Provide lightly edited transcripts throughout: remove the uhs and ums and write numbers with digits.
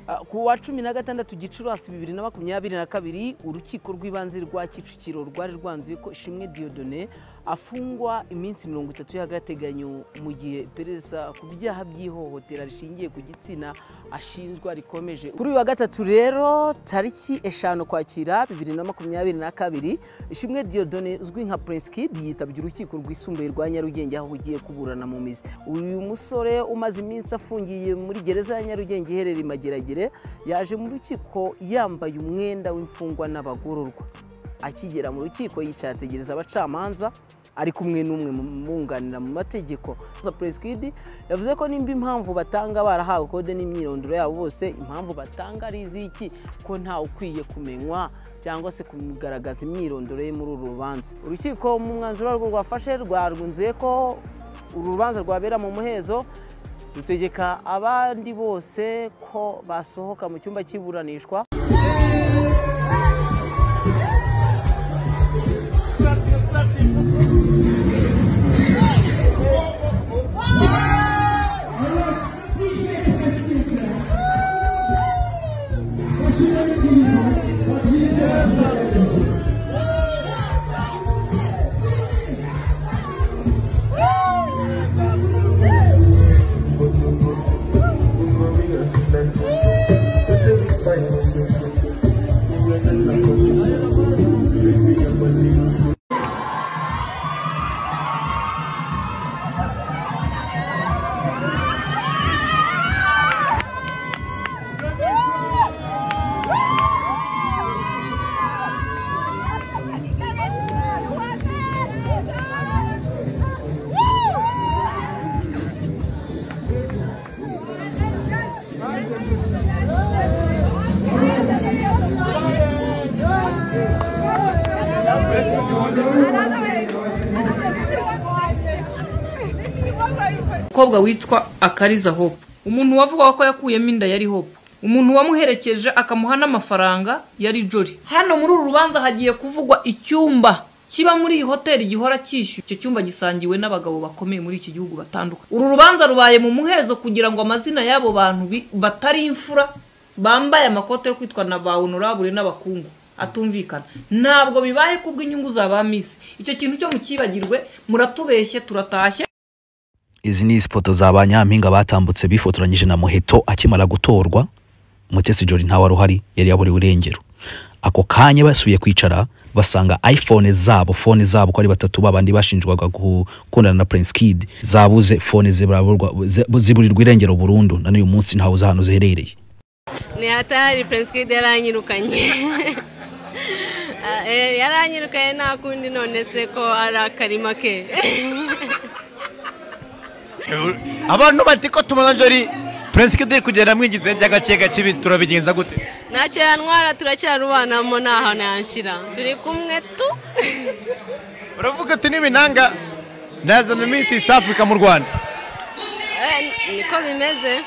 Ku wa 16 Gicurasi 2022 urukiko rw'ibanze rwa Kicukiro rwari rwanzuye ko Ishimwe Dieudonné afungwa iminsi 30 y'agateganyo mu gihe iperereza ku byaha by'ihohotera rishingiye ku gitsina ashinjwa rikomeje. Kuri uyu wa gatatu rero tariki 5 Kwakira 2022 Ishimwe Dieudonné uzwi nka Prince Kid yitabye urukiko rwisumbuye rwa Nyarugenge aho ugiye kuburana mu mizi. Uyu musore umaze iminsi afungiye muri gereza ya Nyarugenge iherereye Mageragere yaje mu rukiko yambaye umwenda w'imfungwa n'abagororwa. Akigera mu rukiko yicaye ategereza abacamanza ari kumwe n'umwe mwunganira mu mategeko. Prince Kid yavuze ko nimba impamvu batanga barahawe kode n'imyirondoro yabo bose, impamvu batanga ari iziki ko nta ukwiye kumenywa cyangwa se kugaragaza imyirondoro ye muri uru rubanza. Urukiko mu mwanzuro warwo rwafashe rwarwunzuye ko uru rubanza rwabera mu muhezo, rutegeka abandi bose ko basohoka mu cyumba cy'iburanishwa. Umukobwa witwa Akariza Hope, umuntu wavuga ko yakuyemo inda yari Hope, umuntu wamuherekeje akamuha n'amafaranga yari Jolly. Hano muri uru rubanza hagiye kuvugwa icyumba kiba muri iyi hoteli gihora cyishyuye. Icyo cyumba gisangiwe n'abagabo bakomeye muri iki gihugu batandukanye. Uru rubanza rubaye mu muhezo kugira ngo amazina y'abo bantu batari imfura bambaye amakote yo kwitwa na ba honorable n'abakungu atumvikana. Ntabwo bibaye kubw'inyungu za ba Miss. Icyo kintu cyo mukibagirwe, muratubeshye turatashye. Izi ni ifoto za ba nyampinga batambutse bifotoranyije na Muheto akimara gutorwa. Mutesi Jolly ntawe wari yari yaburiwe irengero. Ako kanya basubiye kwicara basanga iPhone zabo, phone zabo ko ari batatu babandi bashinjwaga gukundana na Prince Kid zabuze, phone ziburirwa irengero burundu, na n'uyu munsi ntawe uzi ahantu ziherereye. Ni hatari, Prince Kid yaranyirukanye. Yaranyirukanye nta kundi, none se ko ari akarima ke. Abantu bati ko tubona Jolly Prince Kid kugenda mwingize by'agakeka kibi, turabigenza gute? Ntacyo yantwara, turacyarubanamo nta hantu yanshira, turi kumwe tu. Uravuga ati n'ibinanga nazana Miss East Africa mu Rwanda. Niko bimeze.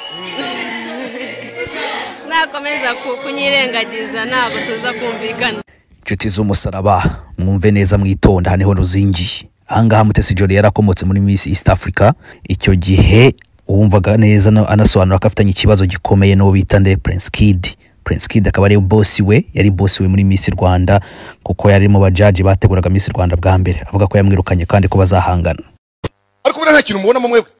Nakomeza kunyirengagiza ntabwo tuza kumvikana. Inshuti z'umusaraba mwumve neza mwitonda, hano ruzingiye. Ahangaha Mutesi Jolly yarakomotse muri Miss East Africa. Icyo gihe uwumvaga neza anasobanura ko afitanye ikibazo gikomeye n'uwo bita nde Prince Kid. Prince Kid akaba ari boss we, yari boss we muri Miss Rwanda kuko yari mu bajaji bateguraga Miss Rwanda bwa mbere. Avuga ko yamwirukanye kandi ko bazahangana. Ariko buriya nta kintu mubona mu mwebwe.